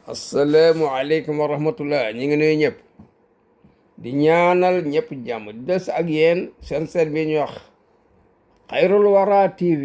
asalaamualeykum wa rahmatullah ñi ngi nuyu ñëpp di ñaanal ñëpp jàmm di des ak yéen seen seet bi ñuy wax xayrul wara tv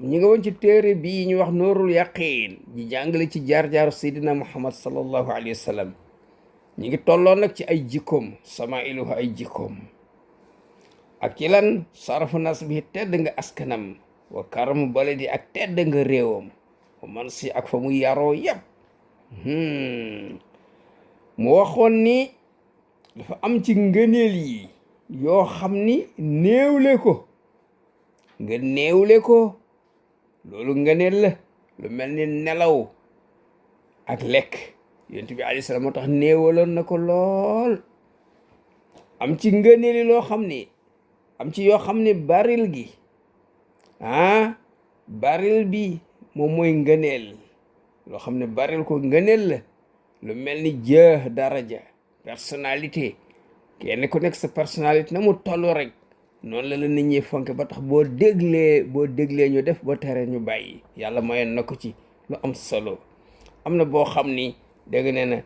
ñi nga woon ci téere bii ñu wax nuurul yaqiin di jàngale ci jaar-jaaru seydina muhammad sallallahu alayhi wa sallam ñi ngi tolloon nag ci ay jikkoom sama iluhu ay jikkoom ak ci lan sarafu nas bi tedd nga askanam wa karamu baladi ak tedd nga réewam wa man si ak fa mu yaroo yëpp mu waxoon ni dafa am ci ngëneel yi yoo xam ni néewle ko nga néewle ko loolu ngëneel la lu mel ni nelaw ak lekk yonent bi alayhi salaam moo tax néewaloon na ko lool am ci ngëneel yi loo xam ni am ci yoo xam ni baril gi baril bi moom mooy ngëneel loo xam ne baril ko ngëneel la lu mel ni jë daraja personnalité kenn ku nekk sa personnalité na mu toll rek noonu la nit ñi fonke ba tax boo déglee ñu def boo teree ñu bàyyi yàlla mayoon na ko ci lu am solo am na boo xam ni dégg nee na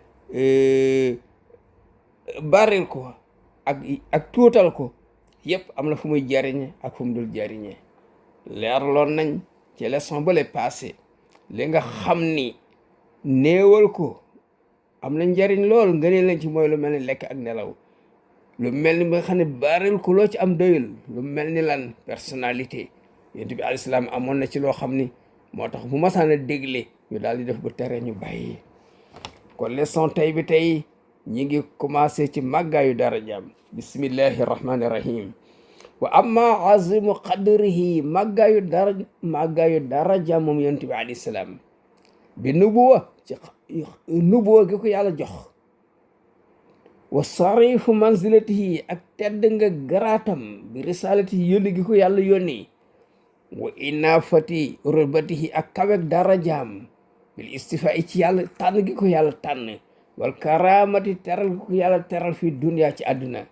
baril ko ak tuutal ko yëpp am na fu muy jariñe ak fu mu dul jariñe leerloon nañ ci leçon ba le passé li nga xam ni néewal ko am na njariñ lool nga ne lañ ci mooy lu mel ni lekk ak nelaw lu mel ni ba nga xam ne baril ko loo ci am doyul lu mel ni lan personnalité yonent bi alayhi salaam amoon na ci loo xam ni moo tax bu masaan a dégle ñu daal di def bu tere ñu bàyyi kon leçon tey bi tey ñi ngi commencé ci màggaayu darajaam bismillahi rahmani rahim wa amma azimu qadrihi màggaayu daraja moom yonent bi alayhi salaam bi nubuwa ci nubuwa gi ko yàlla jox wa sarifu manzilatihi ak tedd nga garaatam bi risalatihi yónni gi ko yàlla yónni wa inafati rubatihi ak kawek darajaam bil istifaa ci yàlla tànn gi ko yàlla tànn wal karamati teral gi ko yàlla teral fii dunya ci àdduna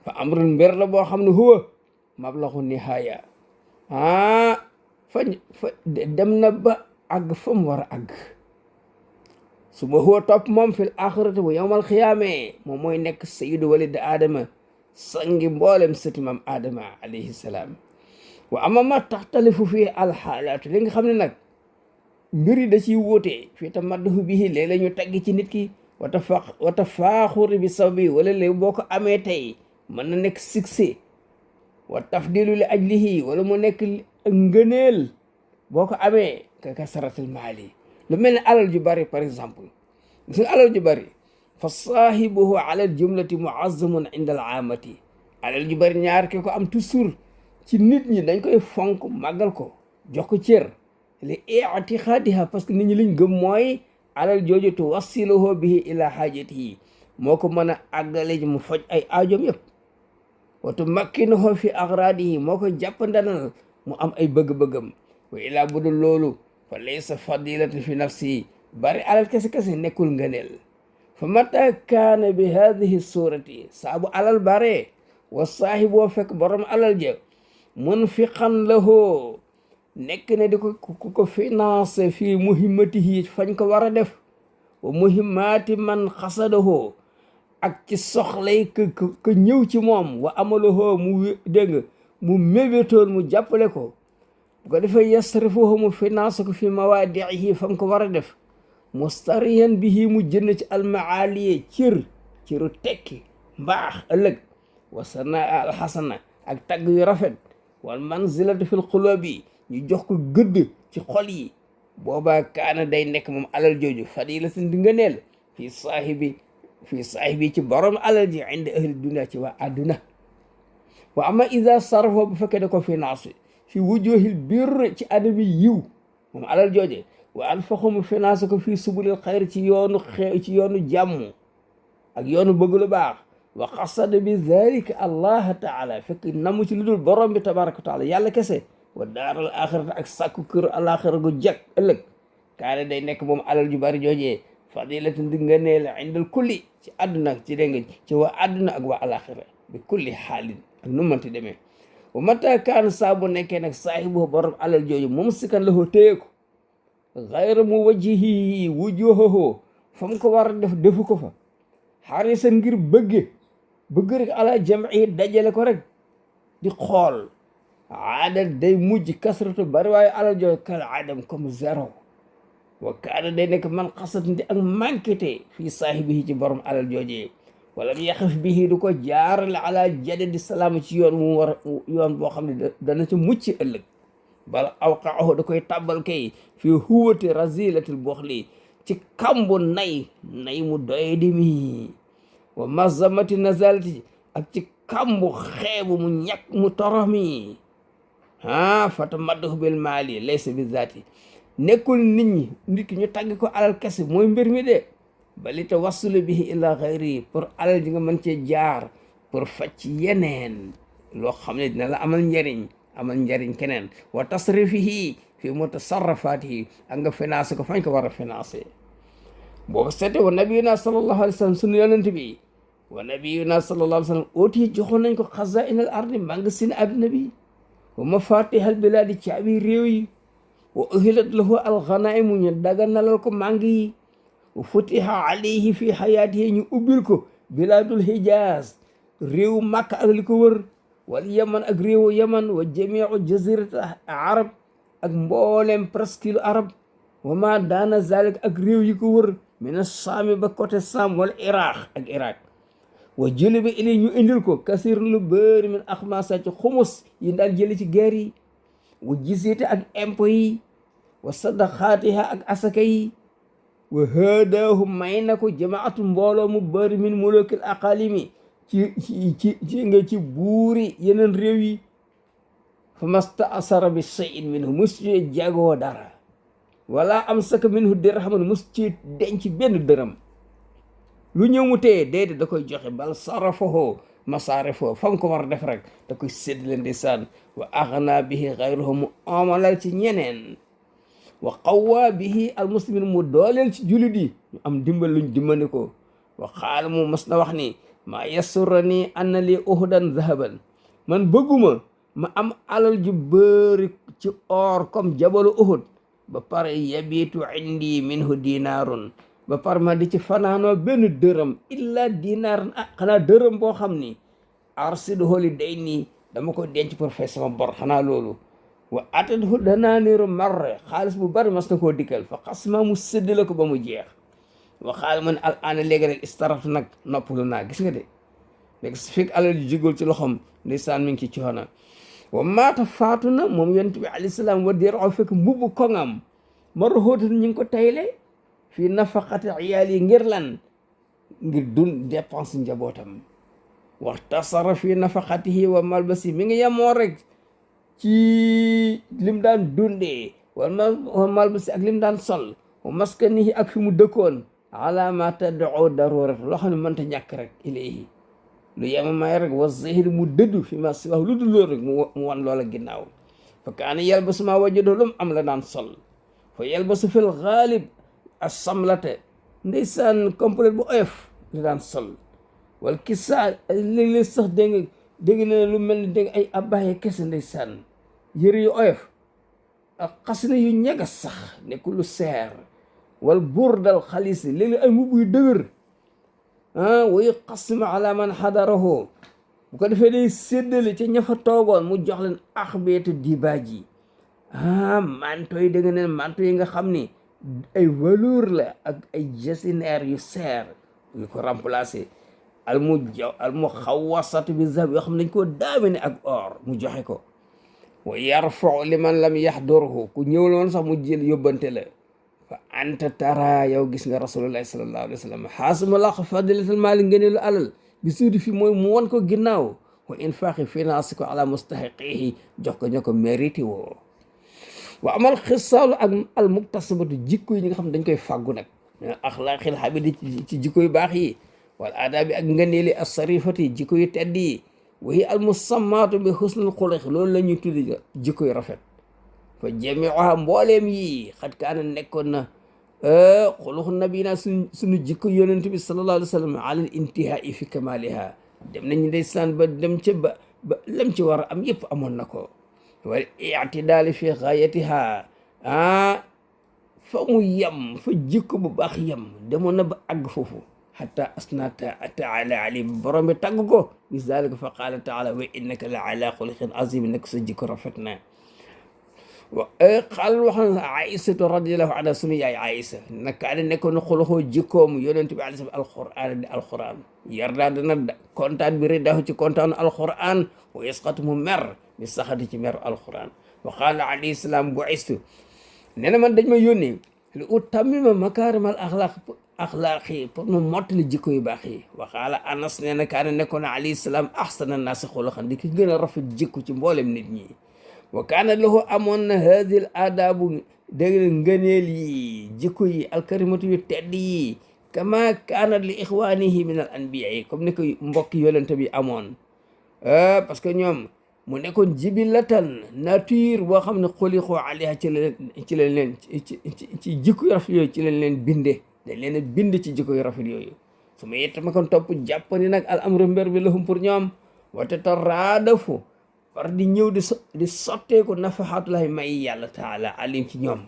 fa amrul mbir la boo xam ne huwa mablaxu nihaaya fa dem na ba àgg fa mu war a àgg su ma huwa topp moom fil axirati bu yowmal xiyaame moom mooy nekk sayyidu walid aadama sangi mboolem sëti mam aadama alayhi salaam wa ama ma taxtalifu fii alxaalaatu li nga xam ne nag mbir yi da ciy wóotee fii tamadduhu bihi léeg-léeg ñu tagg ci nit ki wa tafaaxuri bi saw bi wala léegi boo ko amee tey mën na nekk succès wa tafdilu li ajlihi wala mu nekk ngëneel boo ko amee ka kasaratul maali lu mel ne alal ju bari par exemple gis nga alal ju bari fa saahibuhu ala al jumlati muazzamun inda al aamati alal ju bari ñaar ki ko am toujours ci nit ñi dañ koy fonk màggal ko jox ko cër li i'tiqaadiha parce que nit ñi liñ gëm mooy alal jooju tuwassiluhu bihi ila haajatihi moo ko mën a àggale ji mu faj ay aajoom yëpp wa tumakkinuhu fi agradihi moo ko jàppandanal mu am ay bëgg-bëggam wa ilaa budul loolu fa laysa fadilatan fi nafsi bari alal kese-kese nekkul ngëneel fa mata kaana bi hadihi surati saabu alal bare wa saahiboo fekk borom alal ja munfiqan lahu nekk ne di ko financé fii muhimmatihi fañ ko war a def wa muhimmati man xasadahu ak ci soxlay ka ñëw ci moom wa amalahu mu dégg mu mébétoon mu jàppale ko bu ko defee yasrifuhu mu financé ko fi mawaadihi fa mu ko war a def mustariyan bihi mu jënd ci almaaliye ciru tekki mbaax ëllëg wa sanaa alxasana ak tagg yu rafet wal manzilatu fil qulubi ñu jox ko gëdd ci xol yi boobaa kaana day nekk moom alal jooju fadilatan di ngëneel fii saahibi ci borom alal ji inde ahli dunia ci waa àdduna wa ama ida sarafo bu fekkee da ko financé fi wujuhil birr ci adami yiw moom alal jooje wa anfaqo mu financé ko fii subulil xayr ci yoonu jàmm ak yoonu bëgg lu baax wa qasada bi dhalika allah taala fekk namu ci lu dul borom bi tabaraka wa taala yàlla kese wa daaral axirata ak sàkku kër alaxira gu jag ëllëg kaane day nekk moom alal ju bari joojee fadilatin di nga nee la indal kulli ci àdduna ci dégg nga ci waa àdduna ak waa alaxira bi kulli xaalin ak nu mënti demee wa mata kaan saa bu nekkee nag saahibu borom alal jooju moom sikan la ko téye ko gayra muwajjihi wujuhahu fa mu ko war a def defu ko fa xarisan ngir bëgg rek ala jam'i dajale ko rek di xool aada day mujj kasratu bari waaye alal jooy kal adam comme zéro wa kaana day nekk man xasat ndi ak manquété fii saahibihi ci borom alal joojee wala mu yaxaf bihi du ko jaarale ala jadadi salaam ci yoon mu war yoon boo xam ne dana ci mucc ëllëg bala awqaahu da koy tàbbal kay fii huwati razilatil buxli ci kambu nay mu doy di mi wa mazamati nazalati ak ci kambu xeebu mu ñàkk mu torox mi fata maddahu bil maali laysa bi zaati nekkul nit ki ñu tàgg ko alal kese mooy mbir mi de bali tawassulu bihi ila xayri pour alal ji nga mën cee jaar pour facc yeneen loo xam ne dina la amal njariñ keneen wa tasrifihi fi mutasarrafatihi ak nga financé ko fañ ko war a financé boo seete wa nabiyuna sallallahu alayhi wa sallam sunu yonent bi wa nabiyuna sallallahu alayhi wa sallam ooti joxoon nañ ko xazainal ardi magasin adduna bi wa mafatihal biladi caabi réew yi wa uhilat lahu alxanaimu ñu daganalal ko màng yi wa futiha alayhi fi xayaatihi ñu ubbil ko biladul hijaz réew Makka ak li ko wër wal yaman ak réewu yaman wa jamiu jazirat arab ak mboolem presque arab wa ma daana zalik ak réew yi ko wër mina saami ba côté Sam wala iraq ak iraq wa jëli bi ili ñu indil ko kasir lu bëri min axmasa ci xumus yi daal jëli ci guerre yi wa jisite ak impôt yi wa sadaqaatiha ak asaka yi wa haadaahu may na ko jamaatu mbooloo mu bëri min mulukil aqalimi ci buuri yeneen réew yi fa masta asara bi shay'in minhu mus ci jagoo dara wala amsaka minhu dirhaman mus ci denc benn dërëm lu ñëw mu téye déedéet da koy joxe bal sarafahu masaarifoo fa mu ko war a def rek da koy séddale ndeysaan wa axna bihi xayruhu mu amalal ci ñeneen wa qawwa bihi al muslimin mu dooleel ci julit yi ñu am dimbal luñ dimbali ko wa xaala mu mas na wax ni maa yasurrani anna li uhudan zahaban man bëgguma ma am alal ju bëri ci or comme jabalu uhud ba pare yabitu indi minhu dinaarun ba par ma di ci fanaanoo benn dërëm illa dinaar xanaa dërëm boo xam ni arsiduhu li day nii dama ko denc pour fay sama bor xanaa loolu wa atadhu danaaniru marre xaalis bu bari mas na koo dikkal fa xasma mu séddale ko ba mu jeex wa xaal man al aana léegi rek istaraftu nag noppalu naa gis nga de léegi su fekk alal ji jigul ci loxom ndeysaan mi ngi ci coono wa maata faatu na moom yonent bi alayhi salaam wa dir fekk mbubbu koŋam mara hóotan ñu ngi ko tayle fii nafaqati iyaal yi ngir lan ngir dun dépense njabootam waxtasara fii nafaqatihi wa malbasi mi ngi yemoo rek ci lim daan dundee wa malbasi ak lim daan sol wa maskanihi ak fi mu dëkkoon ala ma tad'u darurat loo xam ne mënta ñàkk rek ilayhi lu yema may rek wa zahir mu dëddu fi ma siwahu lu dul loolu rek mu wan loola ginnaaw fa kaana yalbasu ma wajado lu mu am la daan sol fa yalbasu fil ghalib as-samlate ndeysaan complet bu oyof la daan sol wala kissa léeg-léeg sax dégg na lu mel ni dégg ay abbaye kese ndeysaan yëre yu oyof ak xasina yu ñagas sax nekkul lu seer wal burdal xalis léeg-léeg ay mbubb yu dëgër wa yuqassimu ala man xadarahu bu ko defee day séddale ca ña fa toogoon mu jox leen axbeetu dibaaji manto yi dégg neen manto yi nga xam ni ay valeur la ak ay jasineer yu seer yu ko remplacé al mu xawasatu bi zahab yoo xam ne dañ koo daamine ak or mu joxe ko wa yarfau liman lam yaxdurhu ku ñëwul woon sax mu jël yóbbante la fa anta tara yow gis nga rasulullahi sallallahu alayhi wa sallam xaasuma laq fadilatal maali ngëneelu alal bi suudi fi mooy mu won ko ginnaaw wa infaqi finance ko ala mustahiqihi jox ko ña ko mérité woo wa amal xisaalu ak al muktasabatu jikko yi ñi nga xam ne dañ koy fàggu nag axlaaqil habidi ci jikko yu baax yi wal aadaabi ak ngëneeli as-sarifati jikko yu tedd yi wa hiya al musammaatu bi husnul xuluq loolu la ñuy tuddi jikko yu rafet fa jamiuha mbooleem yi xat kaana nekkoon na xuluqu nabina suñu jikko yonent bi sallallahu alayhi wa sallam ala al intihai fi kamaliha dem nañu ndeysaan ba dem ca ba lam ci war a am yëpp amoon na ko wal i'tidaali fi gaayatiha fa mu yem fa jikko bu baax yem demoon na ba àgg foofu xata asna taala ali borom bi tàgg ko bi zalika fa qaala taala wa innaka la ala xuluqin azim nekk sa jikko rafet na xaal wax na aïsatu radiallahu anha sunu yaay aïsa naka ne nekkoon na xuluxoo jikkoom yonent bi alai salam alquran di alquran yar daa dana kontaan bi rek daahu ci kontaanu alquran wa yasqatu mu mer bi saxati ci mer alquran wa qaala alayhi salaam bu istu nee na man dañ ma yónni li utammima makaarimal axlaaqi pour mu mottali jikko yu baax yi wa qaala anas nee na kaane nekkoon na alayhi salaam ahsana naasi xuluqan di ki gën a rafet jikko ci mboolem nit ñi wa kaana lahu amoon na haadil aadaabu dégg ngëneel yi jikko yi alkarimatu yu tedd yi kama kaanat li ixwaanihi min al anbiya yi comme ni ko mbokki yonente bi amoon parce que ñoom mu nekkoon jibilatan nature boo xam ne xuliqoo alayha ci lañ leen ci jikko yu rafet yooyu ci lañ leen binde dañ leen bind ci jikko yu rafet yooyu su ma yettama kon topp jàpp ni nag al amru mbir bi lahum pour ñoom wate ta raadafu par di ñëw di sotteeku nafaxaatulahi may yàlla taala alim ci ñoom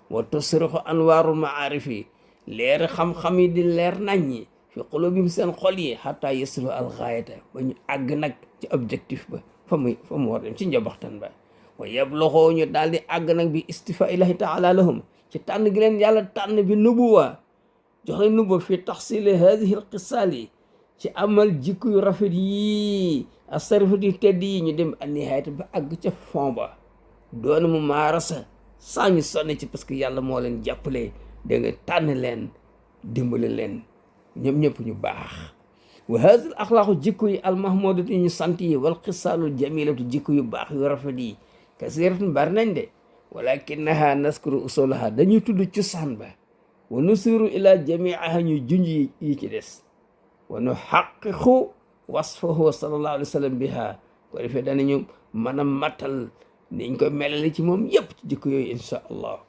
wa tusrixu anwaarul maarif yi leer xam-xam yi di leer naññi fi qulubihim seen xol yi xataa yasilu alxaayata ba ñu àgg nag ci objectif ba fa mu war dem ci njabaxtan ba wa yabluxoo ñu daal di àgg nag bi istifa ilahi taala lahum ci tànn gi leen yàlla tànn bi nubuwa jox leen nubuwa fi taxsili hadihi alqisaal yi ci amal jikko yu rafet yi asarifat yu tedd yi ñu dem a nihaayata ba àgg ca fond ba doona mu maarasa saa ñu sonn ci parce que yàlla moo leen jàppale da nga tànn leen dimbale leen ñoom ñëpp ñu baax wa haadi al axlaaqu jikko yi almahmudatu ñu sant yi wal xisaalul jamilatu jikko yu baax yu rafet yi kasiratun bari nañ de walakinaha naskuru usulaha dañuy tudd cosaan ba wa nusiru ila jamiaha ñu junj yi ci des wa nu xaqiqu wasfahu sallallahu alayhi wa sallam biha ko defee danañu mën a matal niñ ko melale ci moom yëpp ci jikko yooyu insha allah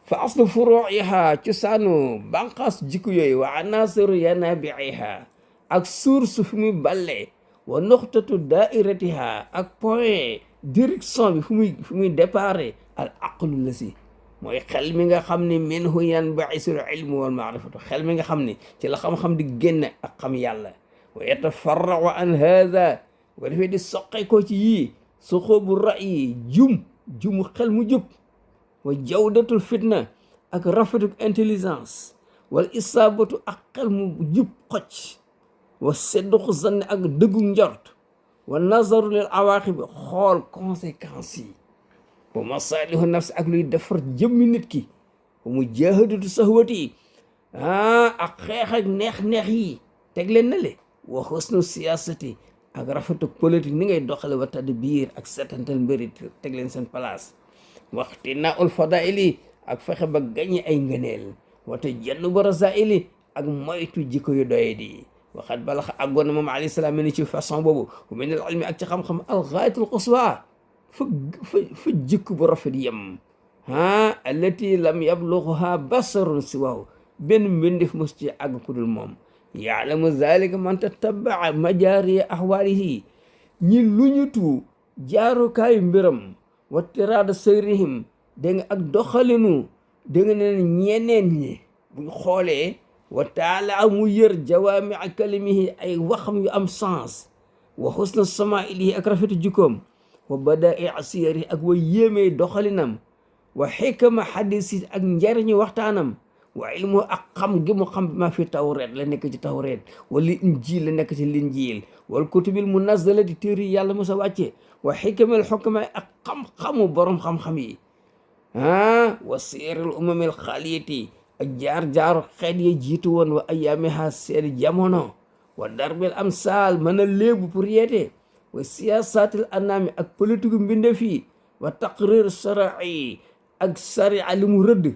fa aslu furuiha cosaanu banqaas jikko yooyu wa anasiru yanabiiha ak source fu muy balle wa nuxtatu daairatiha ak point direction bi fu muy déparé al aqlu la si mooy xel mi nga xam ne minhu yanbaisul ilmu wal maarifatu xel mi nga xam ne ci la xam-xam di génn ak xam yàlla wa yatafarrau an hada wa dafee di soqe ko ci yii suxoobu ra'yi jumu xel mu jub wa jawdatul fitna ak rafetuk intelligence wal isaabatu ak xel mu jub xocc wa sedduqu zanni ak dëggu njort wa nazaru lil awaaqibi xool conséquences yi wa masalihu nafsi ak luy defar jëmmi nit ki wa mujahadatu sahwati ak xeex ak neex-neex yi teg leen na le wa husnu siyasati ak rafetuk politique ni ngay doxale wa tadbir ak setantal mbiri teg leen seen place waxtina ul fadaili ak fexe ba gañe ay ngëneel wate jenn ba rasaili ak moytu jikko yu doye di waxat balax àggoon na moom alayhi salaam ni ci façon boobu bu min al ilmi ak ci xam-xam al gaayatul quswa fa jikko bu rafet yem allati lam yabluxuha basarun siwahu benn mbindif mos ci àgg ku dul moom yaalamu zalika man tatabaa majaariya ahwaalihi ñi lu ñu tu jaarukaayu mbiram wattiraada sayrihim dégg nga ak doxalinu dégg nga ne ñeneen ñi buñ xoolee wa taala mu yër jawaami a kalimihi ay waxam yu am sens wa xusna samailihi ak rafetu jikkoom wa badai asiyari ak wa yéemee doxalinam wa xikama xadisi ak njariñu waxtaanam wa ilmu ak xam gi mu xam ma fi tawreet la nekk ci tawreet wala injil la nekk ci linjiil wal kutubil munazzalati téere yi yàlla mosa wàcce wa xikamal xukama ak xam-xamu borom xam-xam yi wa siiril umamil xaaliyati ak jaar-jaaru xeet yi jiitu woon wa ayaamiha seeni jamono wa darbil amsal mën a léebu pour yeete wa siyaasatil anaami ak politique mbinde fii wa taqrir sharai ak sharia li mu rëdd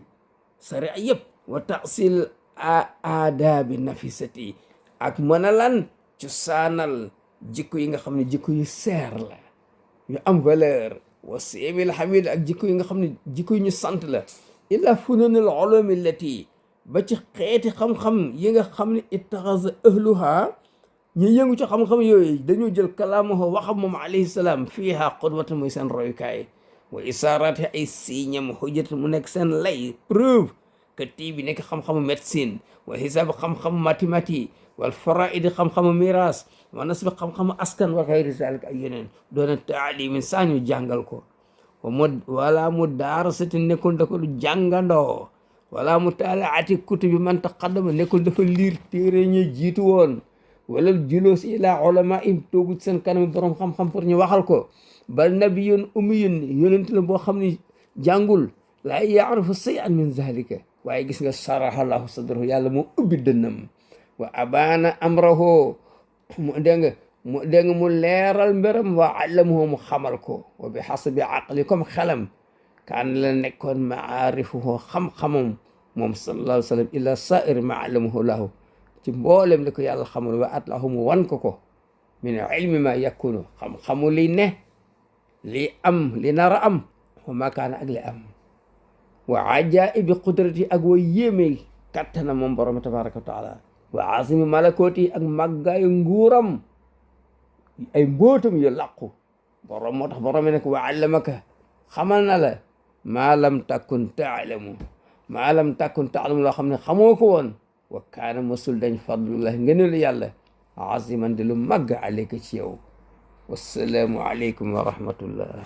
sharia yëpp wa tasil aadaabi nafisati ak mën a lan cosaanal jikko yi nga xam ne jikko yu seer la yu am valeur wa siimil hamid ak jikko yi nga xam ne jikko yu ñu sant la ila fununil ulumi allati ba ci xeeti xam-xam yi nga xam ne ittaxasa ahluha ñu yëngu ci xam-xam yooyu dañoo jël kalaamahu waxam moom alayhi salaam fiiha qudwata muy seen royukaay wa isaaraati ay siiñam hujjat mu nekk seen lay preuve ka tiibi nekk xam-xamu médecine wal xisaab xam-xamu mathématique wal faraidi xam-xamu miras wa nasbi xam-xamu askan wa xayri zalik ay yeneen doona taalimin saa ñu jàngal ko wala mu daarasati nekkul da ko du jàngandoo wala mu taalaati kutubi man taqaddama nekkul dafa liir téere ñu jiitu woon wala julus ila ulama im toogut seen kanam borom xam-xam pour ñu waxal ko bal nabiyun umiyun yonent la boo xam ne jàngul laa yaarifu shay'an min zalika waaye gis nga saraha lahu sadrahu yàlla moo ubbi dënnam wa abana amrahu mu dégg nga mu leeral mbiram wa allamahu mu xamal ko wa bi hasabi aqli comme xelam kaan la nekkoon maarifuhu xam-xamam moom sallallahu alayhi wa sallam ila sair ma allamahu lahu ci mboolem li ko yàlla xamul wa atlahu mu wan ko min ilmi ma yakunu xam-xamu li ne li am li nara am wa ma kaana ak li am wa ajaibi qudrati ak wa yéeme kattana moom borom tabaraka wa taala wa azimi malakooti ak màggaayu nguuram ay mbootam yu làqu borom moo tax borom ne ko wa allamaka xamal na la maa lam takun taalamu loo xam ne xamoo ko woon wa kaana masul dañ fadlullah ngëneelu yàlla aziman di lu màgg aleyka ci yow wassalaamu aleykum wa rahmatullah